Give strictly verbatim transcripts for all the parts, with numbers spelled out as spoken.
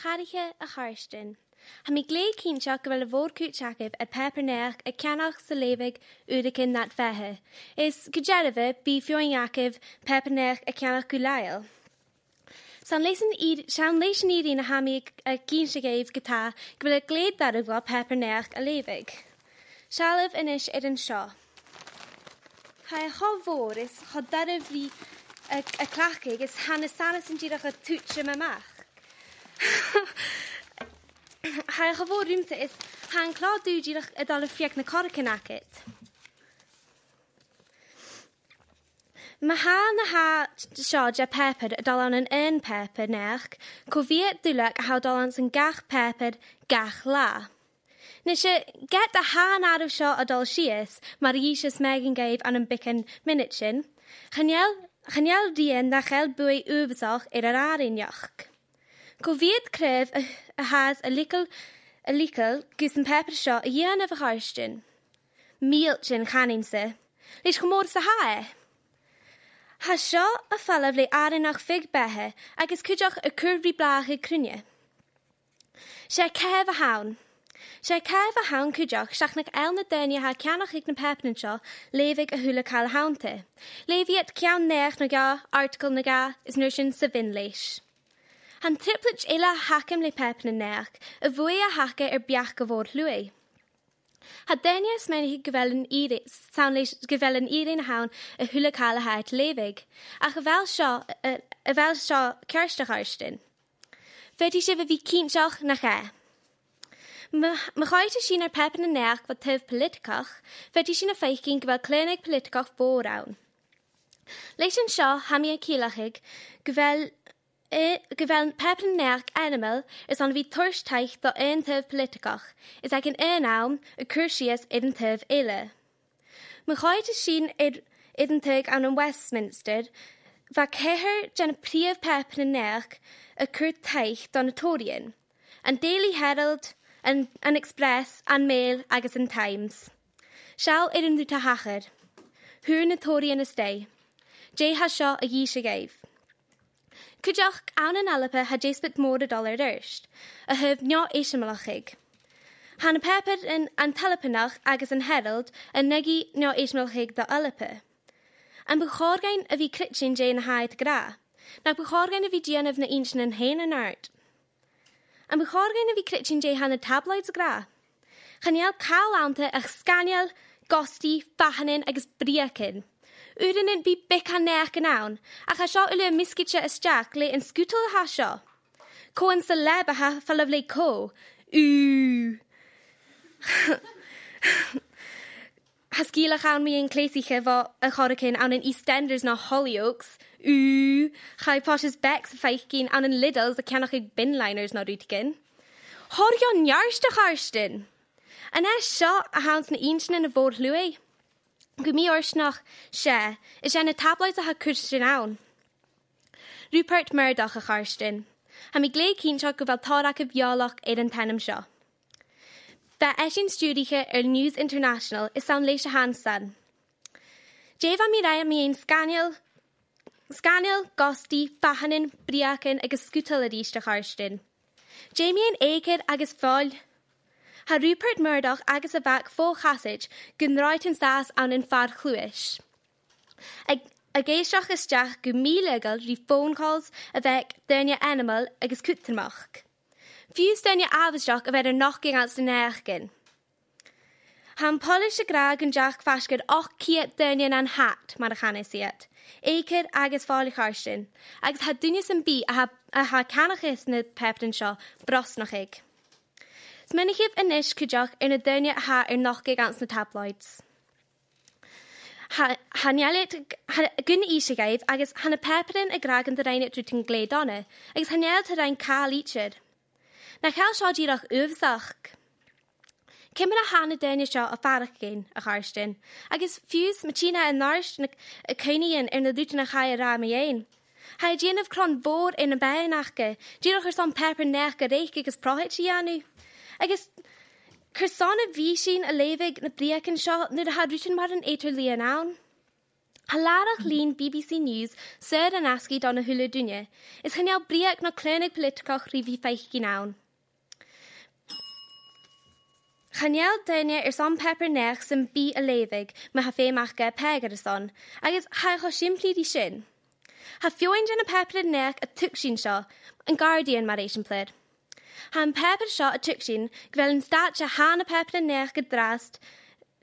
Càirdeas, a Chairstìona. Tha mi glè chinnteach gu bheil a' mhòr-chuid agaibh air pàipear-naidheachd a cheannach 's a leughadh uaireigin nad bheatha. Is gu dearbha, bidh feadhainn agaibh pàipear-naidheachd a cheannach gu làitheil. 'S ann leis an fhìr-, 's ann leis an fhìrinn a tha mi ag, ag innse dhuibh ge-tà gu bheil e glè dhoirbh pàipear-naidheachd a leughadh. Seallaibh a-nis air an seo. Tha e cho mòr is cho doirbh ri a, a chleachdadh, is tha na sanasan dìreach a' tuiteam a-mach. Tha e cho mòr riumsa is tha an clò dubh dìreach a' dol am feadh na corragan agad. Ma tha na tha seo de phàipear a' dol ann an aon phàipear-naidheachd, cò mheud duilleag a tha a' dol anns a' gach pàipear gach latha? Nise, ged a tha an àireamh seo a' dol sìos, mar a dh'innis mi dhuibh ann am beagan mhionaidean, chan eil, chan eil rian nach eil buaidh uabhasach air ar àrainneachd. Cò mheud craobh a, a tha sibh a' leigeil, a' leigeil gus am pàipear seo a dhèanamh, a Chairstìona? Mìltean, chanainn-sa. Leis cho mòr 's a tha e. Tha seo a' falbh le àrainneachd bheag-beatha agus cuideachd a' cur ri blàthachadh cruinne. 'S e càmh a th' ann. 'S e càmh a th' ann cuideachd, seach nach eil na daoine a tha a' ceannach aig na pàipearan seo a' leughadh a h-uile càil a th' annta. Leughaidh iad ceann-naidheachd no dhà, article no dhà, is an uair sin 's a bhith leis. Tha an trioblaid eile a th' agam le pàipearan-naidheachd, a' bhuaidh a th' aca air beachd a' mhòr-shluaigh. Tha daoine a' smaoineachadh gu bheil an fhìrinn, 's ann leis gu bheil an fhìrinn a th' ann a h-uile càil a tha iad a' leughadh, ach a bheil seo, a, a bheil seo ceart, a Chairstìona? Faodaidh sibh a bhith cinnteach nach e. Ma, ma choimheadas sinn air pàipearan-naidheachd bho thaobh poilitigeach, faodaidh sinn a' faicinn gu bheil claonadh poilitigeach mhòr ann. Leis an seo, tha mi a' ciallachadh gu bheil, eh, gu bheil pàipearan-naidheachd ainmeil airson a bhith toirt taic do aon taobh poilitigeach, is aig an aon àm a' cur sìos air an taobh eile. Ma choimheadas sinn air, air an taghadh ann an Westminster, bha ceithir de na prìomh phàipearan-naidheachd a' cur taic do na Tòraidhean, an Daily Herald, an, an Express, an Mail agus an Times. Seall air an rud a thachair. Fhuair na Tòraidhean a-steach. Dè tha seo a dh'innse dhuibh? Cuideachd, ann an Alba tha deasbad mòr a' dol air adhart, a thaobh neo-eisimeileachd. Tha na pàipearan, an t-Albannach agus an Herald, a' nochdadh neo-eisimeileachd do Alba. Am bu chòir dhuinn a bhith a' creidsinn dè na tha iad ag ràdh? Nach bu chòir dhuinn a bhith a' dèanamh na h-inntinn fhèin an-àird? Am bu chòir dhuinn a bhith a' creidsinn dè tha na tabloids ag ràdh? Chan eil càil annta ach sgainneal, gostaidh, fathannan agus breugan. Uaireannan bidh beagan naidheachd ann, ach tha seo uile measgaichte a-steach le an sgudal a tha seo. Cò an celeb a tha a' falbh le cò? Ù. Tha sgeulachd ann mu dheidhinn cleasaiche bho a' chorragan ann an EastEnders no Hollyoaks. Ù, chaidh poisean beag sa faicinn ann an Lidl's a' ceannach bin liners no rudeigin. Thoir dhomh neart, a Chairstìona! An e seo a th' anns na h-inntinn a' mhòr-shluaigh? Gu mì-fhortanach, 's e, is e na tabloids a tha a' cur sin ann. Rupert Murdoch, a Chairstìona. Tha mi glè chinnteach gu bheil tòrr agaibh eòlach air an t-ainm seo. Bha esan stiùiriche air News International, is ann leis a tha an sin. Dè bha mi ag ràdh mu dheidhinn sgainneal, sgainneal, gostaidh, fathannan, breugan agus sgudal a-rithist, a Chairstìona? Dè mu dheidhinn eucoir agus foil? Tha Rupert Murdoch agus a mhac fo chasaid gun robh iad an sàs ann am far-chluais, ag, ag èisteachd a-steach gu mì-leagail ri phone calls a bh' aig daoine ainmeil agus cudromach. Fiù 's daoine àbhaisteach a bh' air an nochdadh anns na naidheachdan. Tha am poileas ag ràdh gun deach faisg air ochd ceud duine nan hat, mar a chanas iad, eucoir agus foil, a Chairstìona, agus tha duine sam bith a tha, a tha a' ceannach na pàipearan seo a' brosnachadh. Smaoinichibh a-nis cuideachd air na daoine a tha air nochdadh anns na tabloids. Tha, chan eil iad, tha, gun innse dhuibh, agus tha na pàipearan ag ràdh gun do rinn iad rudan glè dona, agus chan eil iad a' ràdh càil idir. Nach eil seo dìreach uabhasach? Ciamar a tha na daoine seo a' faireachdainn, a Chairstìona, agus fiù 's ma tha iad an-àird na, a' cuimhneachadh air na rudan a chaidh a ràdh mu dheidhinn? Tha e a' dèanamh cron mhòr air na beathannan aca, dìreach airson pàipear-naidheachd a reic agus prothaid a dhèanamh. Agus carson a bhios sinn a' leughadh na breugan seo nuair a tha rudan mar an eadar-lìon ann? Tha làrach-lìn B B C News saor an-asgaidh dhan a h-uile duine, is chan eil breug no claonadh poilitigeach ri bhith faicinn ann. Chan eil daoine airson pàipear-naidheachd sam bith a leughadh ma tha feum aca air pàipear airson, agus tha e cho sìmplidh ri sin. Tha feadhainn de na pàipearan-naidheachd a tuigsinn seo, an Guardian mar eisimpleir. Tha am pàipear seo a' tuigsinn gu bheil an stàit a tha na pàipearan-naidheachd an-dràsta,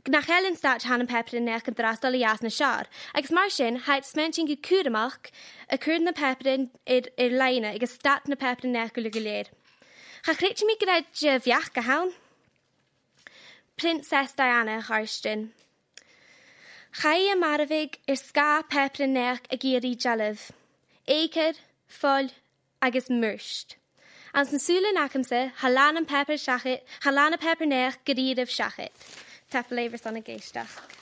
nach eil an stàit a tha na pàipearan-naidheachd an-dràsta a' dol a dh'fhàs nas fheàrr, agus mar sin tha iad a' smaointinn gu cùramach a' cur na pàipearan air, air-loidhne agus stàit na pàipearan-naidheachd uile gu lèir. Cha chreid mi gur e deagh bheachd a th' ann. Prionnsa Diana, a chàirdean. Chaidh a marbhadh air sgàth pàipearan-naidheachd ag iarraidh dealbh, eucoir, fuil agus murt. Anns an sùilean agamsa, tha làn am pàipear seachad, tha làn am pàipear-naidheachd gu rìribh seachad. Tapadh leibh airson ag èisteachd.